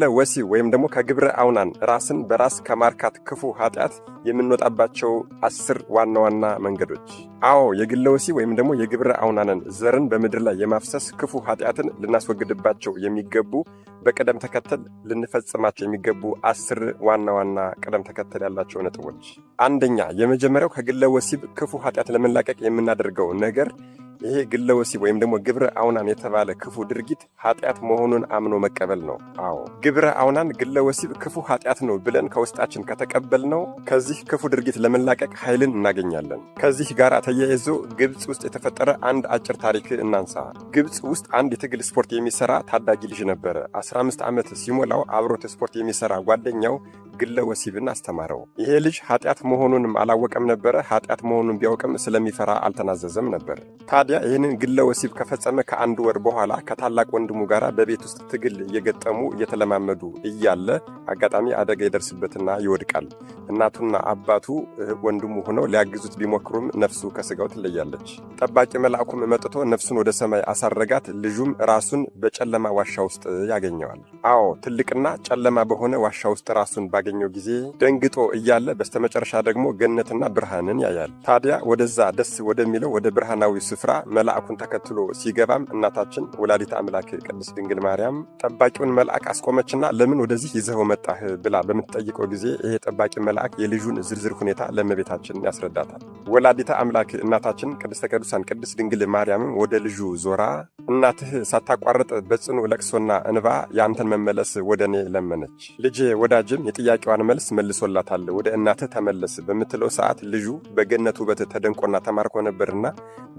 ከግለ ወሲብ ወይም ደግሞ ከግብረ አውናን ራስን በራስ ከማርካት ክፉ ኃጢአት የምንወጣባቸው 10 ዋና ዋና መንገዶች። አዎ፣ የግለ ወሲብ ወይም ደግሞ የግብረ አውናንን ዘርን በምድር ላይ የማፍሰስ ክፉ ኃጢአትን ልናስወግድባቸው የሚገቡ በቅደም ተከተል ልንፈጽማቸው የሚገቡ 10 ዋና ዋና ቅደም ተከተል ያላቸው ነጥቦች። አንደኛ፣ የመጀመሪያው ከግለ ወሲብ ክፉ ኃጢአት ለመላቀቅ የምናደርገው ነገር ይሄ ግለ ወሲብ ወይም ደግሞ ግብረ አውናን የተባለ ክፉ ድርጊት ኃጢአት መሆኑን አምኖ መቀበል ነው። አዎ፣ ግብረ አውናን ግለ ወሲብ ክፉ ኃጢአት ነው ብለን ከውስጣችን ከተቀበልነው ከዚህ ክፉ ድርጊት ለመላቀቅ ኃይልን እናገኛለን። ከዚህ ጋር ተያይዞ ግብፅ ውስጥ የተፈጠረ አንድ አጭር ታሪክ እናንሳ። ግብፅ ውስጥ አንድ የትግል ስፖርት የሚሰራ ታዳጊ ልጅ ነበረ። 15 ዓመት ሲሞላው አብሮት ስፖርት የሚሰራ ጓደኛው ግለ ወሲብን አስተማረው። ይሄ ልጅ ኃጢአት መሆኑንም አላወቀም ነበረ። ኃጢአት መሆኑን ቢያውቅም ስለሚፈራ አልተናዘዘም ነበር። ታዲያ ይህንን ግለ ወሲብ ከፈጸመ ከአንድ ወር በኋላ ከታላቅ ወንድሙ ጋር በቤት ውስጥ ትግል እየገጠሙ እየተለማመዱ እያለ አጋጣሚ አደጋ ይደርስበትና ይወድቃል። እናቱና አባቱ ወንድሙ ሆነው ሊያግዙት ቢሞክሩም ነፍሱ ከስጋው ትለያለች። ጠባቂ መልአኩም መጥቶ ነፍሱን ወደ ሰማይ አሳረጋት። ልጁም ራሱን በጨለማ ዋሻ ውስጥ ያገኘዋል። አዎ፣ ትልቅና ጨለማ በሆነ ዋሻ ውስጥ ራሱን ባገኘው ጊዜ ደንግጦ እያለ በስተመጨረሻ ደግሞ ገነትና ብርሃንን ያያል። ታዲያ ወደዛ ደስ ወደሚለው ወደ ብርሃናዊ ስፍራ መልአኩን ተከትሎ ሲገባም እናታችን ወላዲተ አምላክ ቅድስት ድንግል ማርያም ጠባቂውን መልአክ አስቆመችና ለምን ወደዚህ ይዘኸው መጣህ ብላ በምትጠይቀው ጊዜ ይሄ ጠባቂ መልአክ የልጁን ዝርዝር ሁኔታ ለእመቤታችን ያስረዳታል። ወላዲተ አምላክ እናታችን ቅድስተ ቅዱሳን ቅድስት ድንግል ማርያምም ወደ ልጁ ዞራ እናትህ ሳታቋርጥ በጽኑ ለቅሶና እንባ ያንተን መመለስ ወደ እኔ ለመነች። ልጄ ወዳጅም የጥያቄዋን መልስ መልሶላታል። ወደ እናትህ ተመለስ በምትለው ሰዓት ልጁ በገነት ውበት ተደንቆና ተማርኮ ነበርና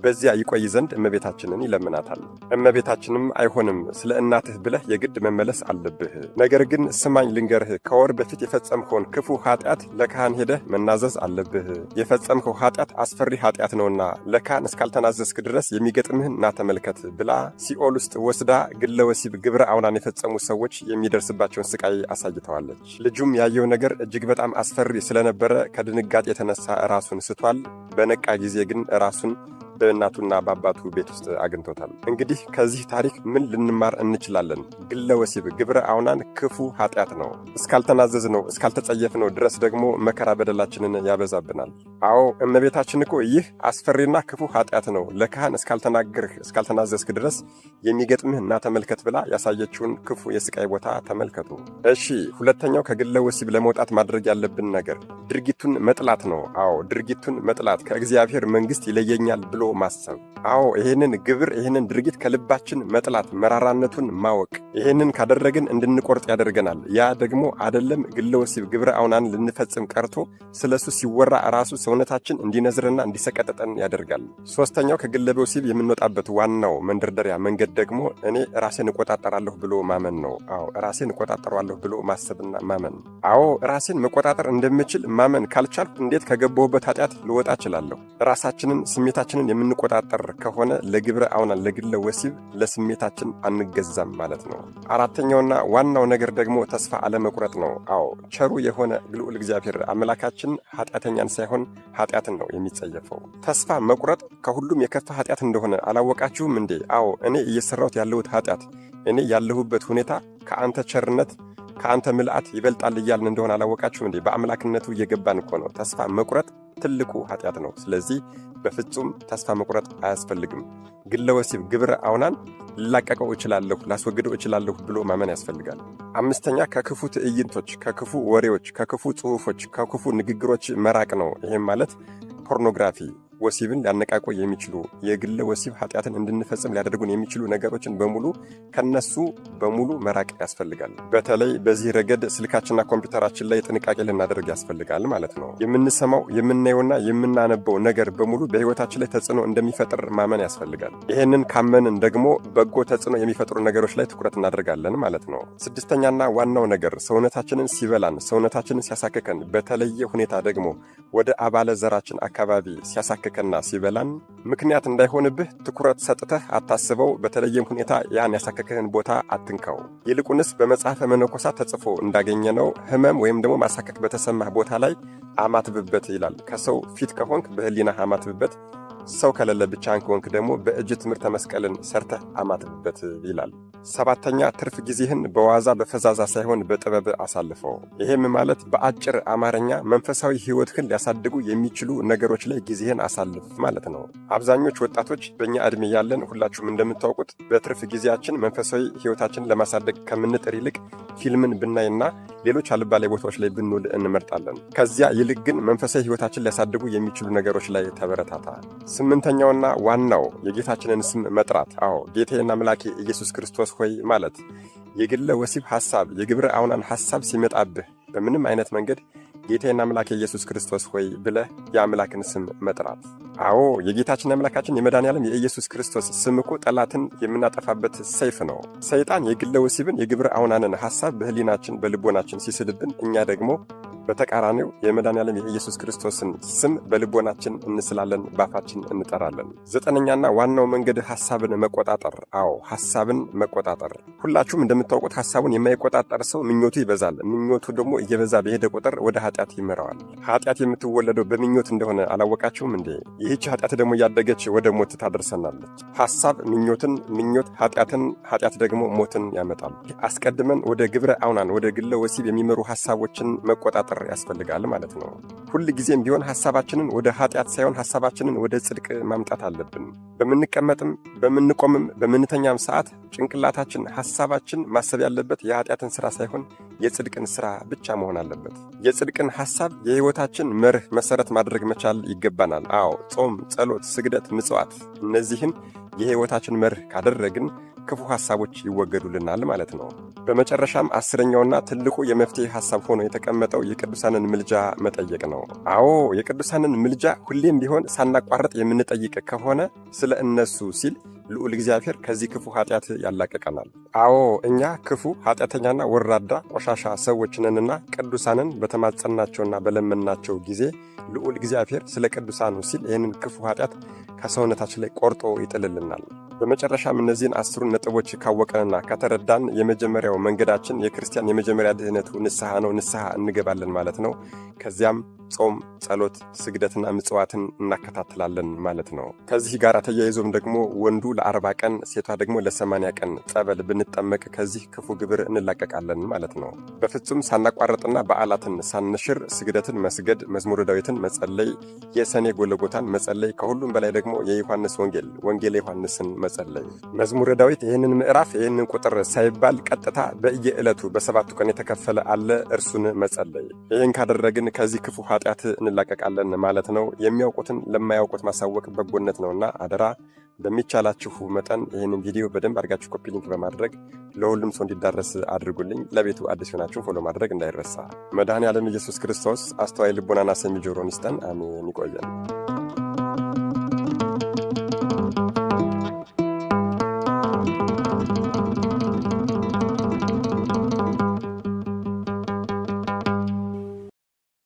በዚያ ይቆይ ዘንድ እመቤታችንን ይለምናታል። እመቤታችንም አይሆንም፣ ስለ እናትህ ብለህ የግድ መመለስ አለብህ። ነገር ግን ስማኝ ልንገርህ፣ ከወር በፊት የፈጸምከውን ክፉ ኃጢአት ለካህን ሄደህ መናዘዝ አለብህ። የፈጸምከው ኃጢአት አስፈሪ ኃጢአት ነውና ለካህን እስካልተናዘዝክ ድረስ የሚገጥምህን ና ተመልከት ብላ ሲኦል ውስጥ ወስዳ ግለ ወሲብ ግብረ አውናን የፈጸሙ ሰዎች የሚደርስባቸውን ስቃይ አሳይተዋለች። ልጁም ያየው ነገር እጅግ በጣም አስፈሪ ስለነበረ ከድንጋጤ የተነሳ ራሱን ስቷል። በነቃ ጊዜ ግን ራሱን በእናቱና በአባቱ ቤት ውስጥ አግኝቶታል። እንግዲህ ከዚህ ታሪክ ምን ልንማር እንችላለን? ግለ ወሲብ ግብረ አውናን ክፉ ኃጢአት ነው። እስካልተናዘዝነው እስካልተጸየፍነው ድረስ ደግሞ መከራ በደላችንን ያበዛብናል። አዎ፣ እመቤታችን እኮ ይህ አስፈሪና ክፉ ኃጢአት ነው፣ ለካህን እስካልተናገርህ እስካልተናዘዝክ ድረስ የሚገጥምህ እና ተመልከት ብላ ያሳየችውን ክፉ የስቃይ ቦታ ተመልከቱ። እሺ፣ ሁለተኛው ከግለ ወሲብ ለመውጣት ማድረግ ያለብን ነገር ድርጊቱን መጥላት ነው። አዎ፣ ድርጊቱን መጥላት፣ ከእግዚአብሔር መንግሥት ይለየኛል ብሎ ማሰብ። አዎ፣ ይህንን ግብር ይህንን ድርጊት ከልባችን መጥላት፣ መራራነቱን ማወቅ። ይህንን ካደረግን እንድንቆርጥ ያደርገናል። ያ ደግሞ አደለም ግለ ወሲብ ግብረ አውናን ልንፈጽም ቀርቶ ስለሱ ሲወራ ራሱ ሰውነታችን እንዲነዝርና እንዲሰቀጥጠን ያደርጋል። ሶስተኛው ከግለ ወሲብ የምንወጣበት ዋናው መንደርደሪያ መንገድ ደግሞ እኔ ራሴን እቆጣጠራለሁ ብሎ ማመን ነው። አዎ፣ ራሴን እቆጣጠራለሁ ብሎ ማሰብና ማመን። አዎ፣ ራሴን መቆጣጠር እንደምችል ማመን ካልቻልኩ እንዴት ከገባሁበት ኃጢአት ልወጣ እችላለሁ? ራሳችንን ስሜታችንን የምንቆጣጠር ከሆነ ለግብረ አውናን ለግለ ወሲብ ለስሜታችን አንገዛም ማለት ነው። አራተኛውና ዋናው ነገር ደግሞ ተስፋ አለመቁረጥ ነው። አዎ፣ ቸሩ የሆነ ልዑል እግዚአብሔር አምላካችን ኃጢአተኛን ሳይሆን ኃጢአትን ነው የሚጸየፈው። ተስፋ መቁረጥ ከሁሉም የከፋ ኃጢአት እንደሆነ አላወቃችሁም እንዴ? አዎ፣ እኔ እየሰራሁት ያለሁት ኃጢአት፣ እኔ ያለሁበት ሁኔታ ከአንተ ቸርነት ከአንተ ምልአት ይበልጣል እያልን እንደሆነ አላወቃችሁም እንዴ? በአምላክነቱ እየገባን እኮ ነው። ተስፋ መቁረጥ ትልቁ ኃጢአት ነው። ስለዚህ በፍጹም ተስፋ መቁረጥ አያስፈልግም። ግለ ወሲብ ግብረ አውናን ልላቀቀው እችላለሁ፣ ላስወግደው እችላለሁ ብሎ ማመን ያስፈልጋል። አምስተኛ፣ ከክፉ ትዕይንቶች፣ ከክፉ ወሬዎች፣ ከክፉ ጽሑፎች፣ ከክፉ ንግግሮች መራቅ ነው። ይህም ማለት ፖርኖግራፊ፣ ወሲብን ሊያነቃቁ የሚችሉ የግለ ወሲብ ኃጢአትን እንድንፈጽም ሊያደርጉን የሚችሉ ነገሮችን በሙሉ ከነሱ በሙሉ መራቅ ያስፈልጋል። በተለይ በዚህ ረገድ ስልካችንና ኮምፒውተራችን ላይ ጥንቃቄ ልናደርግ ያስፈልጋል ማለት ነው። የምንሰማው፣ የምናየውና የምናነበው ነገር በሙሉ በሕይወታችን ላይ ተጽዕኖ እንደሚፈጥር ማመን ያስፈልጋል። ይህንን ካመንን ደግሞ በጎ ተጽዕኖ የሚፈጥሩ ነገሮች ላይ ትኩረት እናደርጋለን ማለት ነው። ስድስተኛና ዋናው ነገር ሰውነታችንን ሲበላን፣ ሰውነታችንን ሲያሳክከን፣ በተለየ ሁኔታ ደግሞ ወደ አባለ ዘራችን አካባቢ ሲያሳክከንና ሲበላን ምክንያት እንዳይሆንብህ ትኩረት ሰጥተህ አታስበው። በተለየም ሁኔታ ያን ያሳከከህን ቦታ አትንካው። ይልቁንስ በመጽሐፈ መነኮሳት ተጽፎ እንዳገኘነው ህመም ወይም ደግሞ ማሳከክ በተሰማህ ቦታ ላይ አማትብበት ይላል። ከሰው ፊት ከሆንክ በህሊናህ አማትብበት። ሰው ከሌለ ብቻህን ከሆንክ ደግሞ በእጅ ትምህርተ መስቀልን ሰርተህ አማትብበት ይላል። ሰባተኛ፣ ትርፍ ጊዜህን በዋዛ በፈዛዛ ሳይሆን በጥበብ አሳልፈው። ይሄም ማለት በአጭር አማርኛ መንፈሳዊ ሕይወትህን ሊያሳድጉ የሚችሉ ነገሮች ላይ ጊዜህን አሳልፍ ማለት ነው። አብዛኞች ወጣቶች በእኛ ዕድሜ ያለን ሁላችሁም እንደምታውቁት በትርፍ ጊዜያችን መንፈሳዊ ሕይወታችንን ለማሳደግ ከምንጥር ይልቅ ፊልምን ብናይና ሌሎች አልባሌ ቦታዎች ላይ ብንውል እንመርጣለን። ከዚያ ይልቅ ግን መንፈሳዊ ሕይወታችን ሊያሳድጉ የሚችሉ ነገሮች ላይ ተበረታታ። ስምንተኛውና ዋናው የጌታችንን ስም መጥራት። አዎ፣ ጌታዬና አምላኬ ኢየሱስ ክርስቶስ ሆይ ማለት። የግለ ወሲብ ሐሳብ፣ የግብረ አውናን ሐሳብ ሲመጣብህ በምንም አይነት መንገድ ጌታዬና አምላኬ ኢየሱስ ክርስቶስ ሆይ ብለህ የአምላክን ስም መጥራት። አዎ፣ የጌታችን አምላካችን የመድኃኔዓለም የኢየሱስ ክርስቶስ ስም እኮ ጠላትን የምናጠፋበት ሰይፍ ነው። ሰይጣን የግለ ወሲብን፣ የግብረ አውናንን ሐሳብ በሕሊናችን በልቦናችን ሲስልብን፣ እኛ ደግሞ በተቃራኒው የመድኃኔዓለም የኢየሱስ ክርስቶስን ስም በልቦናችን እንስላለን፣ ባፋችን እንጠራለን። ዘጠነኛና ዋናው መንገድ ሐሳብን መቆጣጠር። አዎ፣ ሐሳብን መቆጣጠር። ሁላችሁም እንደምታውቁት ሐሳቡን የማይቆጣጠር ሰው ምኞቱ ይበዛል። ምኞቱ ደግሞ እየበዛ በሄደ ቁጥር ወደ ኃጢአት ይመራዋል። ኃጢአት የምትወለደው በምኞት እንደሆነ አላወቃችሁም እንዴ? ይህች ኃጢአት ደግሞ እያደገች ወደ ሞት ታደርሰናለች። ሐሳብ ምኞትን፣ ምኞት ኃጢአትን፣ ኃጢአት ደግሞ ሞትን ያመጣል። አስቀድመን ወደ ግብረ አውናን፣ ወደ ግለ ወሲብ የሚመሩ ሐሳቦችን መቆጣጠር ያስፈልጋል ማለት ነው። ሁል ጊዜም ቢሆን ሐሳባችንን ወደ ኃጢአት ሳይሆን ሐሳባችንን ወደ ጽድቅ ማምጣት አለብን። በምንቀመጥም፣ በምንቆምም፣ በምንተኛም ሰዓት ጭንቅላታችን፣ ሐሳባችን ማሰብ ያለበት የኃጢአትን ሥራ ሳይሆን የጽድቅን ሥራ ብቻ መሆን አለበት። የጽድቅን ሐሳብ የሕይወታችን መርህ መሠረት ማድረግ መቻል ይገባናል። አዎ፣ ጾም፣ ጸሎት፣ ስግደት፣ ምጽዋት፣ እነዚህን የሕይወታችን መርህ ካደረግን ክፉ ሐሳቦች ይወገዱልናል ማለት ነው። በመጨረሻም 10ኛውና ትልቁ የመፍትሄ ሐሳብ ሆኖ የተቀመጠው የቅዱሳንን ምልጃ መጠየቅ ነው። አዎ፣ የቅዱሳንን ምልጃ ሁሌም ቢሆን ሳናቋርጥ የምንጠይቅ ከሆነ ስለ እነሱ ሲል ልዑል እግዚአብሔር ከዚህ ክፉ ኃጢአት ያላቅቀናል። አዎ፣ እኛ ክፉ፣ ኃጢአተኛና ወራዳ ቆሻሻ ሰዎች ነንና ቅዱሳንን በተማጸናቸውና በለመናቸው ጊዜ ልዑል እግዚአብሔር ስለ ቅዱሳኑ ሲል ይህንን ክፉ ኃጢአት ከሰውነታችን ላይ ቆርጦ ይጥልልናል። በመጨረሻም እነዚህን 10ሩን ነጥቦች ካወቀንና ከተረዳን የመጀመሪያው መንገዳችን የክርስቲያን የመጀመሪያ ድህነቱ ንስሐ ነው። ንስሐ እንገባለን ማለት ነው። ከዚያም ጾም፣ ጸሎት፣ ስግደትና ምጽዋትን እናከታትላለን ማለት ነው። ከዚህ ጋር ተያይዞም ደግሞ ወንዱ ለ40 ቀን፣ ሴቷ ደግሞ ለ80 ቀን ጸበል ብንጠመቅ ከዚህ ክፉ ግብር እንላቀቃለን ማለት ነው። በፍጹም ሳናቋርጥና በዓላትን ሳንሽር ስግደትን መስገድ፣ መዝሙረ ዳዊትን መጸለይ፣ የሰኔ ጎልጎታን መጸለይ፣ ከሁሉም በላይ ደግሞ የዮሐንስ ወንጌል፣ ወንጌለ ዮሐንስን መጸለይ። መዝሙረ ዳዊት ይህንን ምዕራፍ ይህንን ቁጥር ሳይባል ቀጥታ በየዕለቱ በ7ቱ ቀን የተከፈለ አለ፣ እርሱን መጸለይ። ይህን ካደረግን ከዚህ ክፉ ኃጢአት እንላቀቃለን ማለት ነው። የሚያውቁትን ለማያውቁት ማሳወቅ በጎነት ነውና አደራ በሚቻላችሁ መጠን ይህንን ቪዲዮ በደንብ አድርጋችሁ copy link በማድረግ ለሁሉም ሰው እንዲዳረስ አድርጉልኝ። ለቤቱ አዲስ ሆናችሁ follow ማድረግ እንዳይረሳ። መድኃኔ ዓለም ኢየሱስ ክርስቶስ አስተዋይ ልቦናና ሰሚ ጆሮን ይስጠን። አሜን። ይቆየን።